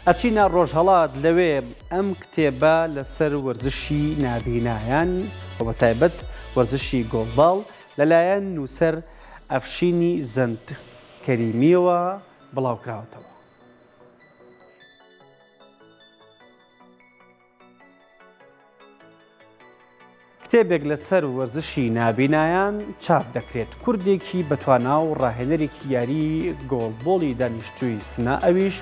ئەچینە ڕۆژهەڵات لەوێ ئەم کتێبە لەسەر وەرزشی نابینایان و بەتایبەت وەرزشی گۆڵباڵ لەلایەن نووسەر ئەفشینی زەند کەریمییەوە بڵاوکراوەتەوە. کتێبێک لەسەر وەرزشی نابینایان چاپ دەکرێت، کوردێکی بەتوانا و ڕاهێنەرێکی یاریی گۆڵبۆڵی دانیشتووی سنە ئەویش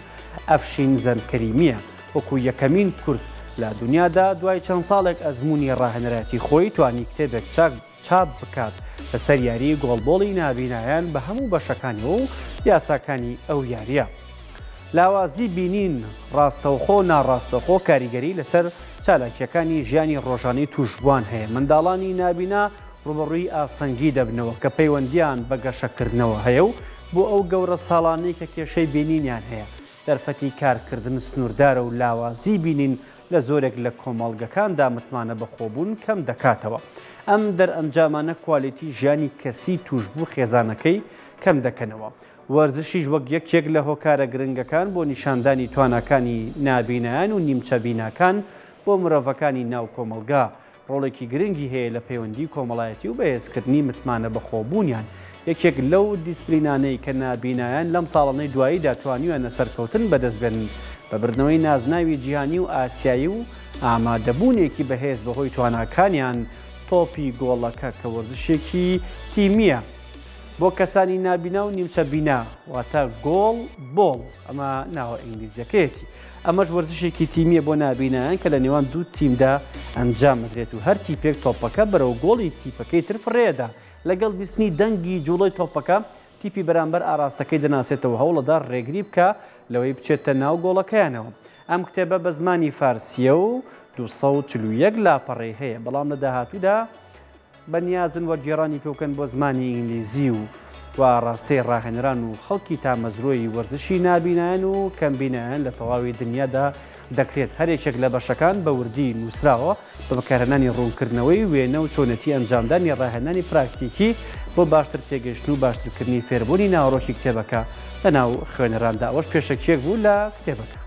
ئەفشین زەندکەریمییە، وەکو یەکەمین کورد لە دونیادا دوای چەند ساڵێک ئەزموونی ڕاهێنەرایەتی خۆی توانی کتێبێک چاک چاپ بکات لەسەر یاریی گۆڵبۆڵی نابینایان بە هەموو بەشەکانیەوە و یاساکانی ئەو یارییە. لاوازی بینین ڕاستەوخۆ و ناڕاستەوخۆ کاریگەری لەسەر چالاکییەکانی ژیانی ڕۆژانەی تووشبووان هەیە، منداڵانی نابینا ڕووبەڕووی ئاستەنگی دەبنەوە کە پەیوەندییان بە گەشەکردنەوە هەیە و بۆ ئەو گەورە ساڵانەی کە کێشەی بینینیان هەیە دەرفەتی کارکردن سنووردارە و لاوازی بینین لە زۆرێک لە کۆمەڵگەکاندا متمانە بەخۆبوون کەم دەکاتەوە. ئەم دەرئەنجامانە کوالێتی ژیانی کەسی تووشبوو خێزانەکەی کەم دەکەنەوە. وەرزشیش وەک یەکێک لە هۆکارە گرنگەکان بۆ نیشاندانی تواناکانی نابینایان و نیمچە بیناکان بۆ مرۆڤەکانی ناو کۆمەڵگا، ڕۆڵێکی گرنگی هەیە لە پەیوەندی کۆمەڵایەتی و بەهێزکردنی متمانە بەخۆبوونیان، یەکێک لەو دیسپلینانەی کە نابینایان لەم ساڵانەی دواییدا توانیویانە سەرکەوتن بەدەستبێنن بە بردنەوەی نازناوی جیهانی و ئاسیایی و ئامادەبوونێکی بەهێز بەهۆی تواناکانیان تۆپی گۆڵەکە کە وەرزشێکی تیمییە بۆ کەسانی نابینا و نیمچە بینا واتە گۆڵ بۆڵ ئەمە ناوە ئینگلیزیەکەیەتی. ئەمەش وەرزشێکی تیمییە بۆ نابینایان کە لە نێوان دوو تیمدا ئەنجام ئەدرێت و هەر تیپێک تۆپەکە بەرەو گۆڵی تیپەکەی تر فڕێئەدا، لەگەڵ بیستنی دەنگی جوڵەی تۆپەکە تیپی بەرامبەر ئاراستەکەی دەناسێتەوە هەوڵەدا ڕێگری بکا لەوەی بچێتە ناو گۆڵەکەیانەوە. ئەم کتێبە بە زمانی فارسییە و 241 لاپەڕەی هەیە، بەڵام لە داهاتوودا بەنیازن وەرگێڕانی پێ بکەن بۆ زمانی ئینگلیزی و و ئاڕاستەی ڕاهێنەران و خەڵکی تامەزرۆی وەرزشی نابینایان و کەمبینایان لە تەواوی دنیادا دەکرێت. هەر یەکێک لە بەشەکان بە وردی نووسراوە بە بەکارهێنانی ڕوونکردنەوەی وێنە و چۆنێتی ئەنجامدانی ڕاهێنانی پراکتیکی بۆ باشتر تێگەیشتن و باشترکردنی فێربوونی ناوەڕۆکی کتێبەکە لەناو خوێنەراندا. ئەوەش پێشەکییەک بوو لە کتێبەکە.